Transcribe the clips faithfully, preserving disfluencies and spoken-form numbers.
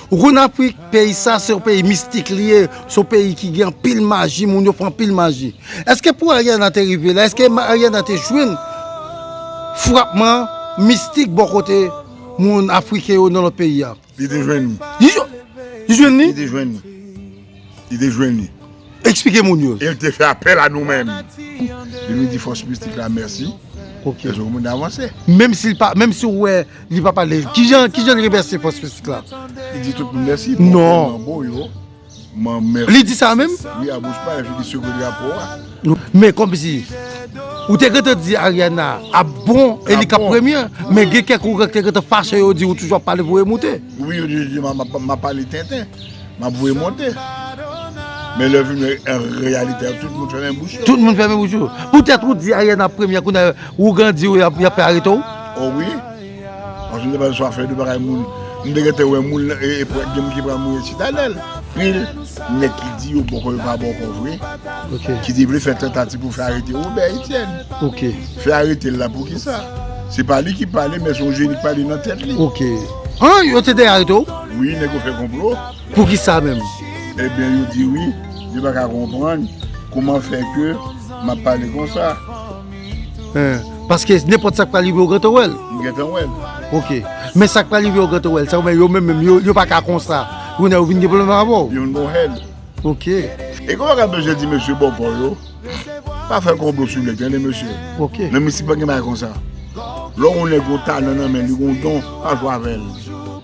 Ou konn Afrik, peyi sa se yon peyi mistik li ye, se yon peyi ki gen anpil maji, moun yo fè anpil maji. Èske pou Ariana te rive la, èske ma- Ariana te jwenn frapman mistik bò kote moun afriken yo nan lòt peyi a? Li te jwenn li. Li jwenn li? Li te jwenn li. Li te jwenn li. Eksplike moun yo. E l te fè apèl a nou menm. Li vin di fòs mistik la mèsi. Ok. Èske moun avanse? Menm si l pa, menm si w wè li pa pale, kijan, kijan l remèsye fòs mistik la? Li di tout moun mèsi. Non. Bon, yo. Mwen mèsi. Li di sa menm? Wi, a bouch pa, epi li sekwe drapo a. Men kòmsi, ou te gentan di Ariana ap bon, e li k ap premye. Men gen kèk ougan ki te gentan fache, yo di ou toujou ap pale voye moute. Wi, yo di, di, m ap pale tenten. M ap voye monte. Men lè vini an reyalite, tout moun fèmen bouch yo. Tout moun fèmen bouch yo. Poutèt ou di Ariana ap premye, kounye a ougan di w y ap, y ap fè arete w? O wi. Paske m te pral swa fè de bagay moun. M te gentan wè moun e, e gen moun ki pral mouri Sitadèl. Pil nèg ki di yo bòkò, yo pa bòkò vre. Ok. Ki te vle fè tantativ pou fè arete Wobè Etyèn. Ok. Fè arete l la poukisa? Se pa li ki pale, men se yon jeni ki pale nan tèt li. Ok. An, yo te dèyè arete w? Wi, nèg yo fè konplo. Poukisa menm? Ebyen, yo di wi, yo pa ka konprann kòman fè ke m ap pale konsa. Hen, paske nenpòt sa k pral rive, yo gentan wè l. M gentan wè l. Ok. Men sa k pral rive, yo gentan wè l. Sa yo menm, yo menm, menm, yo, yo pa ka konsa. Yo, yo vin gen pwoblèm avè w. Yo vin gon hèn. Ok. E kòman ka bezwen di mesye bòkò yo? Pa fè konplo sou nèg, tande mesye. Ok. Nan mistik pa gen bagay konsa. Lè yon nèg gon talan nan men li, gon don, pa jwe avè l.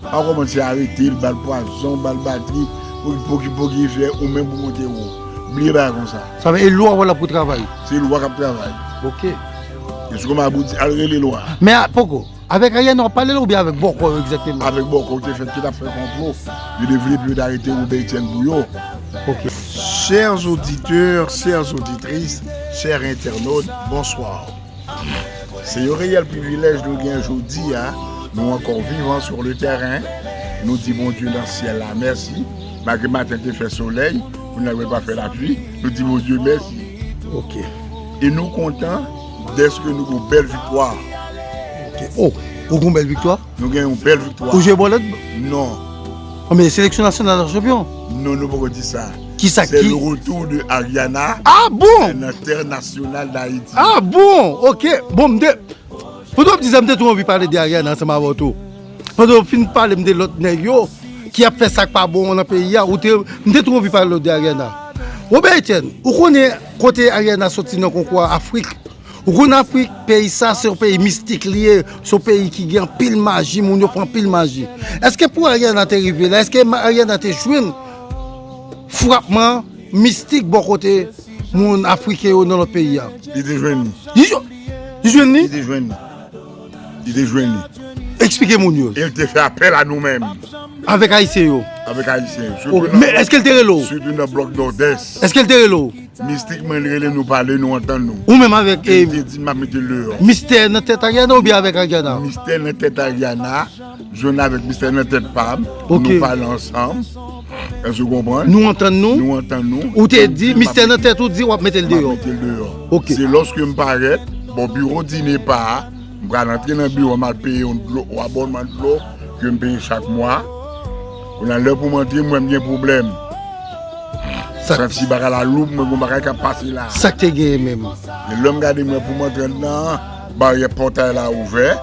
Pa kòmanse arete l, ba l pwazon, ba l batri, pou, pou, pou ki fè ou menm pou monte wo. Bliye bagay konsa. Sa vle e lwa w la pou travay. Se lwa k ap travay. Ok. E sou kòman pou di, al rele lwa. Men a, poko. Avèk Ariana w ap pale la oubyen avèk bòkò yo egzakteman? Avèk bòkò yo te fèt ki t ap fè konplo. Yo te vle pou yo te arete Wobè Etyèn pou yo. Ok. Chers auditeurs, chères auditrices, chers internautes, bonsoir. Se yon reyèl privilèj nou gen jodi a. Nou ankò vivan sur le terrain. Nou di Bondye nan syèl la mèsi. Malgre maten te fè solèy, kounye a pa fè lapli, nou di Bondye mèsi. Ok. E nou kontan dèske nou gen yon bèl viktwa. Ok. Oh, ou gen yon bèl viktwa? Nou gen yon bèl viktwa. Ou jwe bòlèt? Non. Oh, men seleksyon nasyonal la chanpyon? Non, nou poko di sa. Kisa ki? C'est le retour de Ariana. Ah bon? Nan tè nasyonal Dayiti. Ah bon? Ok. Bon, m te, pandan w ap di sa, m te tou anvi pale de Ariana ansanm avè w tou. Pandan w fin pale m de lòt nèg yo ki ap fè sa k pa bon nan peyi a, ou te, m te tou anvi pale de Ariana. Wobè Etyèn, ou konnen kote Ariana soti nan konkou a Afrik? Ou konn Afrik, peyi sa se yon peyi mistik li ye, se yon peyi ki gen anpil maji, moun yo fè anpil maji. Èske pou Ariana te rive la, èske ma- Ariana te jwenn frapman mistik bò kote moun afriken yo nan lòt peyi a? Li te jwenn li. Li jwenn li? Li te jwenn li. Li te jwenn li. Eksplike moun yo. E l te fè apèl a nou menm. Avèk Ayisyen yo? Avèk Ayisyen yo. Sitou nan, men èske l te rele w? Sitou nan blòk Nòdès. Èske l te rele w? Mistik mwen, li rele nou pale, nou antann nou. Ou menm avèk, e, li te di m ap mete l deyò. Mistè nan tèt Ariana oubyen avèk Ariana? Mistè nan tèt Ariana, jwenn avèk mistè nan tèt pa m, nou pale ansanm. Èske w konprann? Nou antann nou? Nou antann nou. Ou te di, mistè nan tèt ou di w ap mete l deyò. M ap mete l deyò. Ok. Se lòske m parèt bò biwo Dinepa a, m pral antre nan biwo a, m al peye yon dlo, yon abònman dlo ke m peye chak mwa. Kounye a, lè pou m antre, m wè m gen pwoblèm. Santi bagay la lou, mwen gon bagay k ap pase la. Sa k te genyen menm? E lè m gade, m wè pou m antre anndan an, baryè pòtay la ouvè.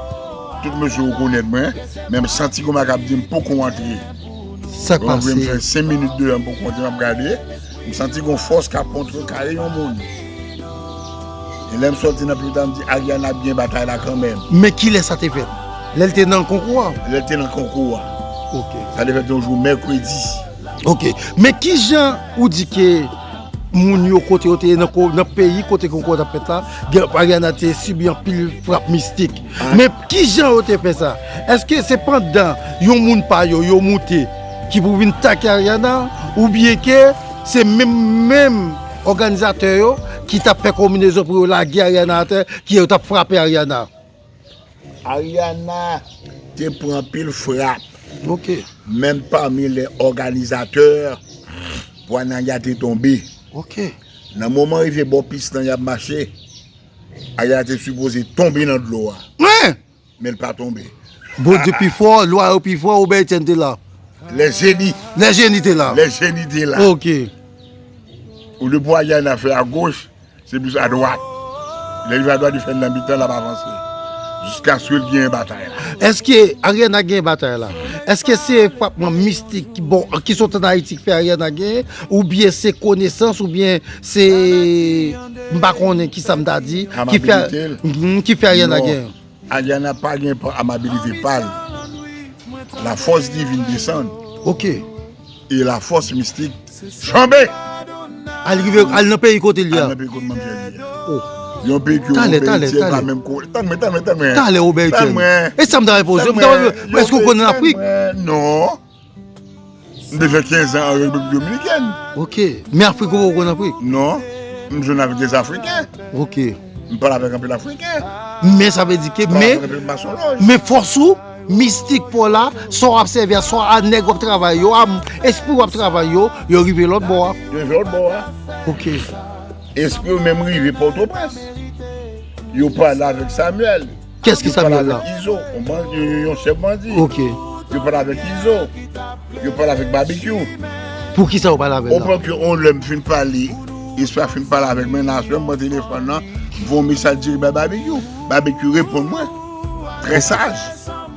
Tout mesye rekonèt mwen, men m santi gon bagay k ap di m poko antre. Sa k pase? Donk, m fè senk minit deyò, m poko antre, m ap gade. M santi gon fòs k ap kontrekare yon moun. E lè m sòti nan pita, m di, Ariana ap gen batay la kanmenm. Men kilè sa te fèt? Lè l te nan konkou a? Lè l te nan konkou a. Ok. Sa te fèt yon jou mèkredi. Ok. Men kijan ou di ke moun yo kote yo te ye nan ko-, nan peyi kote konkou a t ap fèt la, gen, Ariana te sibi anpil frap mistik. Men kijan yo te fè sa? Èske se pandan yon moun pa yo, yo moute, ki pou vin take Ariana, oubyen ke se menm, menm òganizatè yo ki t ap fè konbinezon pou yo lage Ariana atè, ki yo t ap frape Ariana? Ariana te pran anpil frap. Ok. Menm pami lè òganizatè pou Anaya te tonbe. Ok. Nan moman rive bò pis lan y ap mache, Ariana te sipoze tonbe nan dlo a. Men! Men l pa tonbe. Bondye pi fò, lwa yo pi fò, Wobè Etyèn te la. Lè jeni. Lè jeni te la. Lè jeni te la. Ok. Ou de pou Ariana fè a goch, se plis a dwat. Lè li fè a dwat, li fè nan mitan, l ap avanse. Jiskaske l gen batay la. Èske Ariana gen batay la? Èske se frapman mistik ki bon, ki sot ann Ayiti ki fè Ariana gen? Oubyen se konesans, oubyen se. M pa konnen ki sa m ta di. Ki fè, ki fè Ariana gen? Ariana pa gen amabilite pa l. Lafòs divin desann. Ok. E lafòs mistik chanbe. Al rive, al nan peyi kote l ye a. Al nan peyi kote manmzèl ye a. Oh. Yon peyi ke yon peyi tye pa menm ko. Tann mwen, tann mwen, tann mwen. Talè Obèytèn. E sa m ta repoze w, m ta repoze w, èske w konn Afrik? Non. M te fè kenz an an Repiblik Dominikèn. Ok. Men Afrik ou poko konn Afrik? Non. M jwenn avèk de Afriken. Ok. M pale avèk anpil Afriken. Men sa vle di ke, men, men fòs ou, mistik pa w la, sa w ap sèvi a, sa a nèg w ap travay yo, a espri w ap travay yo, yo rive lòt bò a. Yo rive lòt bò a. Ok. Espri yo menm rive Pòtoprens. Yo pale avèk Samyèl. Kès ki Samyèl la? Yo pale avèk Izo, yon chèf bandi. Ok. Yo pale avèk Izo. Yo pale avèk Babekyou. Poukisa yo pale avè l la? Ou konprann ke yon lè m fin pale, espri a fin pale avèk mwen, nan aswè m pran telefòn nan, m voye yon mesaj dirèk bay Babekyou. Babekyou reponn mwen. Trè saj.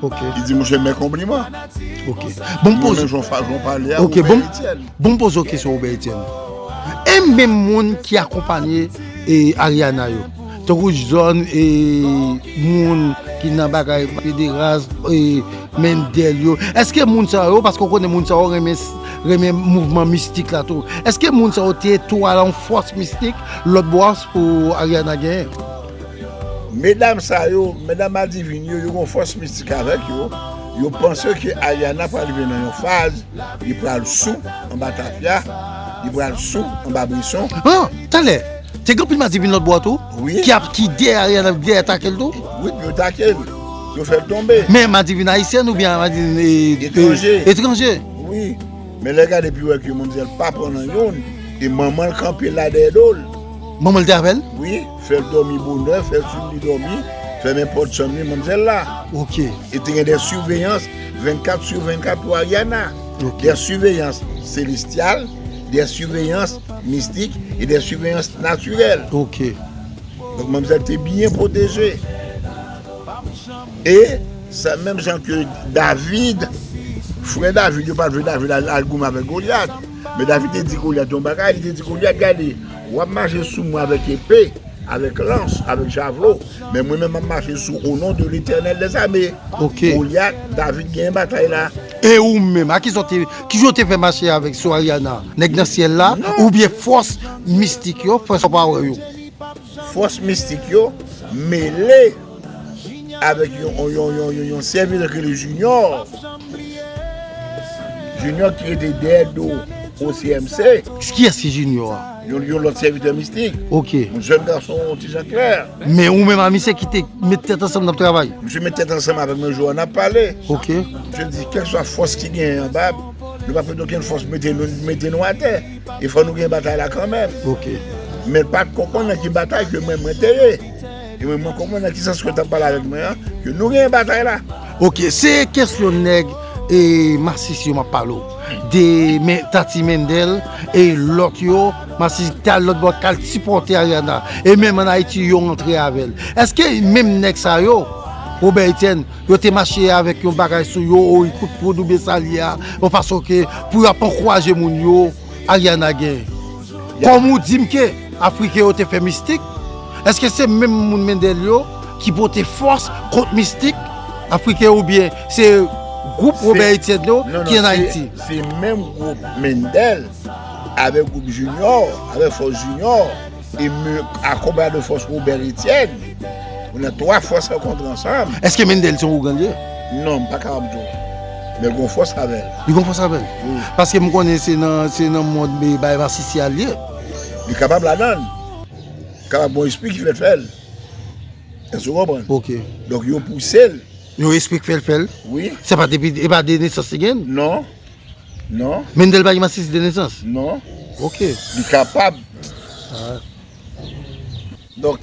Ok. Li di, monchè, mè konpliman. Ok. Bon, m poze. Mwen menm jan w pale a, ok, bon, bon, m poze w kesyon, Obèytèn. E menm moun ki akonpanye e Ariana yo. Tankou zòn e moun ki nan bagay pederas e Mendel yo. Èske moun sa yo, paske w konnen moun sa yo renmen, renmen mouvman mistik la tou. Èske moun sa yo te tou al yon fòs mistik lòt bò a pou Ariana genyen? Medam sa yo, medam adivin yo, yo gon fòs mistik avèk yo. Yo panse ke Ariana pral rive nan yon faz, li pral sou anba tafya, li pral sou anba brison. Ah, talè, te gen anpil madivin lòt bò a tou? Wi. Ki ap, ki dèyè Ariana, ki dèyè take l tou? Wi, pou yo take l. Yo fè l tonbe. Men madivin ayisyèn oubyen madivin e, etranje? Etranje. Wi. Men lè gade pi wè ke manmzèl pa pran nan youn, e manman l kanpe la dèyè do l. Manman l te avè l? Wi, fè l dòmi bonè, fè l swiv li dòmi, fèmen pòt chanm li, manmzèl la. Ok. E te gen de siveyans vennkat sou vennkat pou Ariana. Ok. De siveyans selestyal, de siveyans mistik e de siveyans natirèl. Ok. Donk manmzèl te byen pwoteje. E sa menm jan ke David, frè David, yo pa t vle David al, al goumen avèk Golyat. Men David te di Golyat yon bagay, li te di Golyat, gade, w ap mache sou mwen avèk epe, avèk lans, avèk javlo, men mwen menm m ap mache sou o non de Letènèl dèzame. Ok. Golyat, David genyen batay la. E ou menm, a kisa w te, kijan w te fè mache avèk sou Ariana? Nèg nan syèl la, oubyen fòs mistik yo, fòs w pa wè yo? Fòs mistik yo mele avèk yon, yon, yon, yon, yon sèvitè ki rele Junior. Junior ki rete dèyè do O C M C. Kiyès ki Junior a? Yon, yon lòt sèvitè mistik. Ok. Yon jèn gason, yon ti jan klè. Men ou menm a misye ki te met tèt ansanm n ap travay? Misye met tèt ansanm avèk mwen, jou a n ap pale. Ok. Misye di, kèlkeswa fòs ki genyen anba, nou pa pèmèt okenn fòs mete nou, mete nou atè. E fò nou gen batay la kanmenm. Ok. Men l pa t konprann nan ki batay ke mwen, mwen te ye. E mwen, mwen konprann nan ki sans ke l t ap pale avèk mwen an, ke nou gen batay la. Ok, se kesyon nèg e masis yo m ap pale w. De men, Tati Mendel e lòt yo, masis ki al lòt bò k al sipòte Ariana. E menm ann Ayiti, yo rantre avè l. Èske menm nèg sa yo, Robert Etienne, yo te mache avèk yon bagay sou yo, oy, kout poud oubyen sa l ye a, yon fason ke pou y ap ankouraje moun yo, Ariana gen. Kòm ou di m ke Afriken yo te fè mistik, èske se menm moun Mendel yo ki pote fòs kont mistik Afriken yo oubyen se gwoup Robert Etienne yo ki ann Ayiti? Se menm gwoup Mendel avèk gwoup Junior, avèk fòs Junior, e m akonpanye de fòs Robert Etienne. Kounye a twa fòs rankontre ansanm. Èske Mendel se yon ougan l ye? Non, m pa kapab di w. Men l gon fòs avè l. Li gon fòs avè l? Wi. Paske m konnen se nan, se nan mond bay masisi a l ye. Li kapab ladan l. Kapab gon espri ki fè l fè l. Èske w konprann? Ok. Donk yo pouse l. Yon espri k fè l fè l? Wi. Se pa depi, e pa de nesans li gen l? Non. Non. Mendel pa gen masisi de nesans? Non. Ok. Li kapab. Ah. Donk,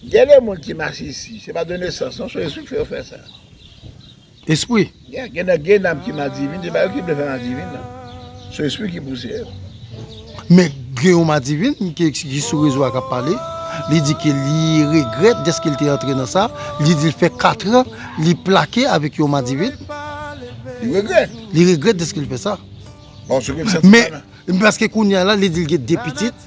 gen de moun ki masisi, se pa de nesans, non, se yon espri k fè yo fè sa. Espri. Yeah, gen nan gen dam ki madivin, se pa yo ki vle fè madivin nan. Se espri ki pouse yo. Men gen yon madivin ki, ki sou rezo a k ap pale. Li di ke li regrèt dèske li te antre nan sa. Li di l fè katran li plake avèk yon madivin. Li regrèt. Li regrèt dèske li fè sa. Paske l santi Men, paske kounye a la, li di l gen de pitit.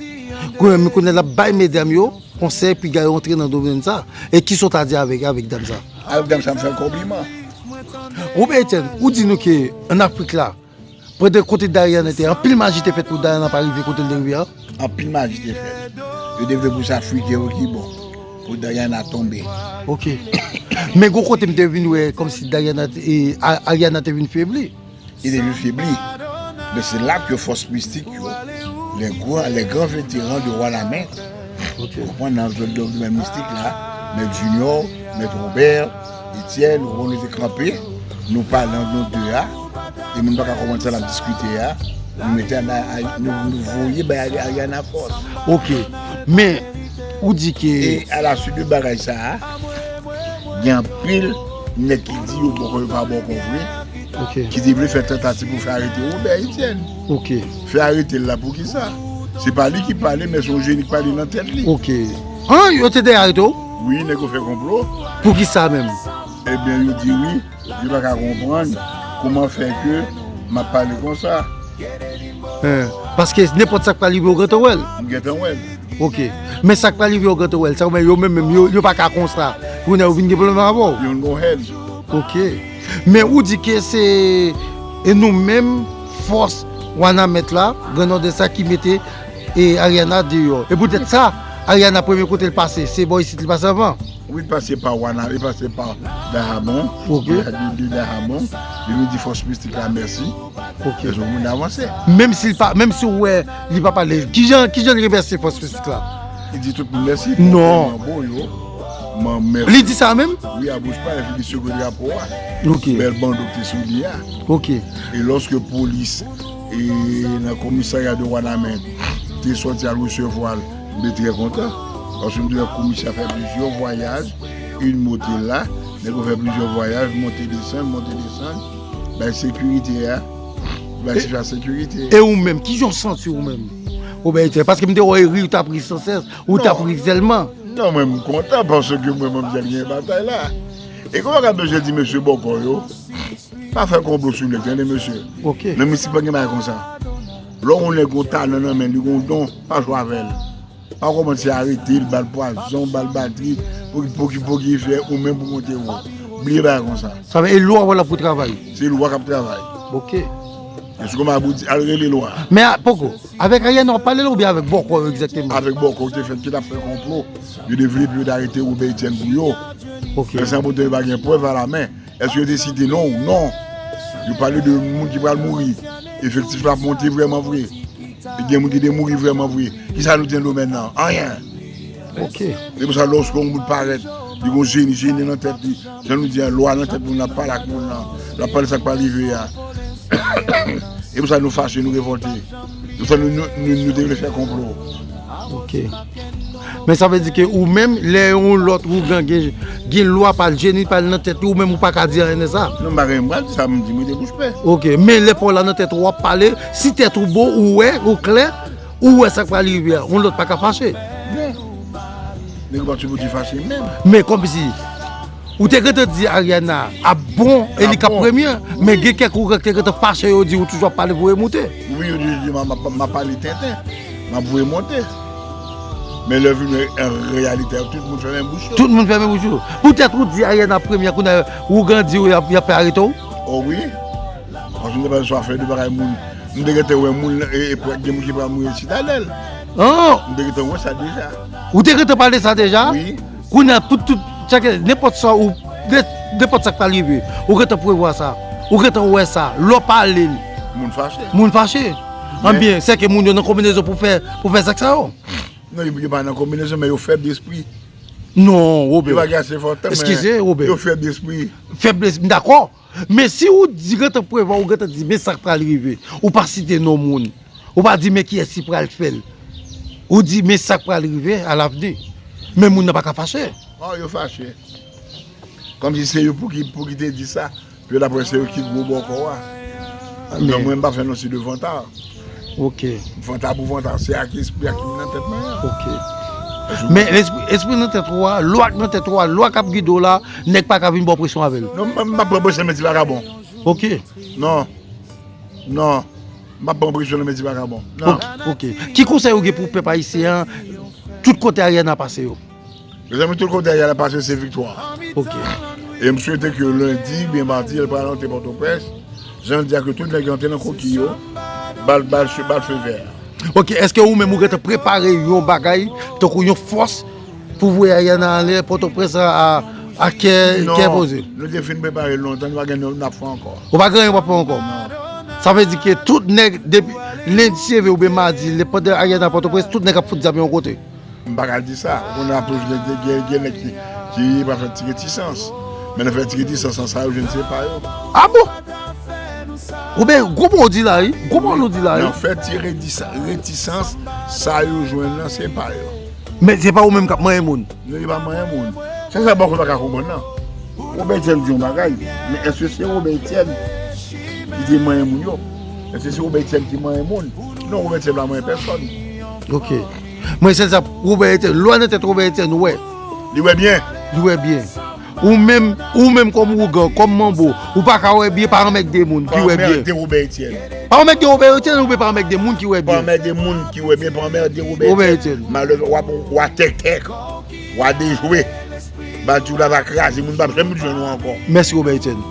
Kounye a, kounye a l ap bay medam yo konsèy pou yo antre nan domèn sa. E kisa w ta di avèk, avèk dam sa? Avèk dam sa, m fè l konpliman. Robert Etienne, ou di nou ke ann Afrik la, pandan kote Dariana te, anpil maji te fèt pou Dariana pa rive kote l te rive a. Anpil maji te fèt. Yo te vle pou sa frike yo ki bon. Pou Dariana tonbe. Ok. Men gon kote m te vin wè kòmsi Dariana, e, A- Ariana te vin febli. Li te vin febli. Men se la ke fòs mistik yo, les grands, les grands vétérans de Wanament, Ok. ou konprann, nan zòn domèn mistik la, Mèt Junior, Mèt Robert, Etienne, ou konprann, nou te kanpe, nou pale ant nou de a, e moun pa ka konprann sa n ap diskite a, nou mete a, a- nou, nou voye bay Ari- Ariana fòs. Ok. Men, ou di ke E a la suite de bagay sa a, gen anpil nèg ki di yo bòkò, yo pa bòkò vre, Ok. ki te vle fè tantativ pou fè arete Robert Etienne. Ok. Fè arete l la pou ki sa? Se pa li ki pale, men se yon jeni ki pale nan tèt li. Ok. An, yo te dèyè arete w? Wi, nèg yo fè konplo. Pou ki sa menm? Ebyen, yo di wi, yo pa ka konprann kòman fè ke m ap pale konsa. Hein. Paske nenpòt sa k pral rive w gentan wè l. M gentan wè l. Ok. Men sa k pral rive w gentan wè l. Sa wè yo menm menm yo, yo pa ka konsa. Kounye a yo vin gen pwoblèm avè w. Yo vin gon hèn. Ok. Men ou di ke se e nou menm fòs Wanament la, Gran Nòdès la ki mete e Ariana deyò. E poutèt sa, Ariana premye kote l pase, se bò isit li pase anvan. Wi, pase pa Wana, li pase pa Dahabon. Ok. De, de, de Dahabon. Li vin di fòs mistik la mèsi. Ok. Mèsi moun avanse. Menm si l pa, menm si w wè li pa pale, kijan, kijan l remèsye fòs mistik la? Li di tout moun mèsi. Non. Bon, yo. Mwen mèsi. Li di sa menm? Wi, a bouch pa, epi li sekwe drapo a. Ok. Bèl bando ki te sou li a. Ok. E lòske polis e nan komisarya de Wanament te sòti al resevwa l, m te trè kontan. Paske m te wè komisè a fè plizyè vwayaj, yon moto la, nèg yo fè plizyè vwayaj, monte desann, monte desann, bay sekirite a, bay ti sa sekirite. E ou menm, kijan w santi ou menm? Ou byen, paske m te wè ri, ou t ap ri sansès, ou t ap ri sèlman. Non, mwen m kontan paske mwen menm jan gen batay la. E kòman ka bezwen di mesye bòkò yo? Pa fè konplo sou nèg, tande mesye. Ok. Nan mistik pa gen bagay konsa. Lè yon nèg gon talan nan men li, gon don, pa jwe avè l. Pa kòmanse arete l, ba l pwazon, ba l batri, pou ki pou ki pou ki fè ou menm pou monte wo. Bliye bagay konsa. Sa vle e lwa wè l ap pou travay. Se lwa k ap travay. Ok. E si kòman pou di al rele lwa. Men a, poko. Avèk Ariana w ap pale la oubyen avèk bòkò yo egzakteman? Avèk bòkò ki te fèt ki t ap fè konplo. Yo te vle pou yo te arete Robert Etienne pou yo. Ok. Men sa pou te pa gen prèv a la men. Èske yo te site non ou? Non. Yo pale de moun ki pral mouri. Efektif la ap monte vrèman vre. E gen moun ki te mouri vrèman vre. Kisa nou di nan domèn nan? Anyen. Ok. Se pou sa lòske yon moun parèt, li gon jeni, jeni nan tèt li. Jan nou di an, lwa nan tèt moun nan, pale ak moun nan. L ap pale sa k pral rive a. E pou sa nou fache, nou revòlte. Se pou sa nou, nou, nou, nou te vle fè konplo. Ok. Men sa vle di ke ou menm, lè yon lòt ougan gen, gen lwa pa l, jeni pa l nan tèt li, ou menm ou pa ka di anyen nan sa. Non, m pa gen, m pral di sa, m di, m rete bouch pe. Ok, men lè pa w la nan tèt ou, w ap pale, si tèt ou bon, ou wè, ou klè, ou wè sa k pral rive a, yon lòt pa ka fache. Non. Nèg pa tchoupoutchou fache menm. Men kòmsi, ou te gentan di Ariana ap bon e li k ap premye, men gen kèk ougan ki te gentan fache, yo di ou toujou ap pale pou remoute. Wi, yo di, yo di, m ap, m ap, m ap pale tenten. M ap voye monte. Men lè vini an reyalite, tout moun fèmen bouch yo. Tout moun fèmen bouch yo. Poutèt ou di Ariana premye, kounye a ougan di w y ap, y ap fè arete w? O wi. Paske m te pale sou afè de bagay moun. M te gentan wè moun e, e, gen moun ki pral mouri Sitadèl. Oh! M te gentan wè sa deja. Ou te gentan pale sa deja? Wi. Kounye a, pou tout, chak, nenpòt sa ou, ne- nenpòt sa k pral rive, ou gentan prevwa sa. Ou gentan wè sa. Lè w pale l, Moun fache. Moun fache. Anbyen, sèke moun yo nan konbinezon pou fè, pou fè zak sa yo. Non, yo, yo pa nan konbinezon, men yo fèb despri. Non, Yo pa Robert. gen ase fòt, men Eskize, Robert. Yo fèb despri. Feblès, m dakò. Men si ou di gentan prevwa, ou gentan di, men sa k pral rive. Ou pa site non moun. Ou pa di, men kiyès ki pral fè l. Ou di, men sa k pral rive alavni. Men moun nan pa ka fache. Oh, yo fache. Kòmsi se yo pou ki, pou ki te di sa. Pye laprès se yo ki gwo bò kò a. Men mwen, m pa fè non si de vanta. Ok. Vanta pou vanta, se ak espri a ki nan tèt mwen an. Ok. Men espri, espri nan tèt ou a, lwa k nan tèt ou a, lwa k ap gide w la, nèg pa ka vin ba w presyon avè l. Non, m pa pran presyon nan men ti vakabon. Ok. Non. Non. M pa pran presyon nan men ti vakabon. Non. Ok. Ki konsèy ou gen pou pèp ayisyen an, tout kote Ariana pase yo? Mezanmi, tout kote Ariana pase se viktwa. Ok. E m swete ke lendi oubyen madi, l pral antre Pòtoprens. Jan l di a ke tout nèg yo antre nan koki yo, bal, bal, bal fe vè. Ok, èske ou menm ou gentan prepare yon bagay, tankou yon fòs, pou voye Ariana ale Pòtoprens a, a, a kè, kè poze? Non, nou te fin prepare l lontan, nou pa gen anyen n ap fè ankò. Ou pa gen anyen w ap fè ankò? Sa vle di ke tout nèg, depi lendi se ve oubyen madi, le pandan Ariana Pòtoprens, tout nèg ap fout zam yo yon kote. M pa ka di sa. Ou konnen ap toujou gen, gen, gen nèg ki, ki pa fè ti retisans. Men nan fè ti retisans lan, sa yo jwenn se pa yo. A bon? Ou ben, gwo mo w di la wi. Gwo mo w di la wi. Nan fè ti redisa- retisans, sa yo jwenn lan se pa yo. Men se pa ou menm k ap manyen moun. Non, li pa manyen moun. Se sa bòkò pa ka konprann nan. Robert Etienne di yon bagay, men èske se Robert Etienne ki te manyen moun yo? Èske se Robert Etienne ki manyen moun? Non, Robert Etienne pa manyen pèsòn. Ok. Mwen sèl sa, Robert Etienne, lwa nan tèt Robert Etienne, ou wè. Li wè byen. Li wè byen. Ou menm, ou menm kòm ougan, kòm manbo, ou pa ka wè byen, pa anmègde moun ki wè byen. Anmègde Robert Etienne. Pa anmègde Robert Etienne, oubyen pa anmègde moun ki wè Pa byen. Anmègde moun ki wè byen, pa anmègde Robert Robert Etienne. Etienne. Malè, w ap, w a tèktèk, w a dejwe. Bati w la va kraze, moun p ap janm jwenn ou ankò. Mèsi Robert Etienne.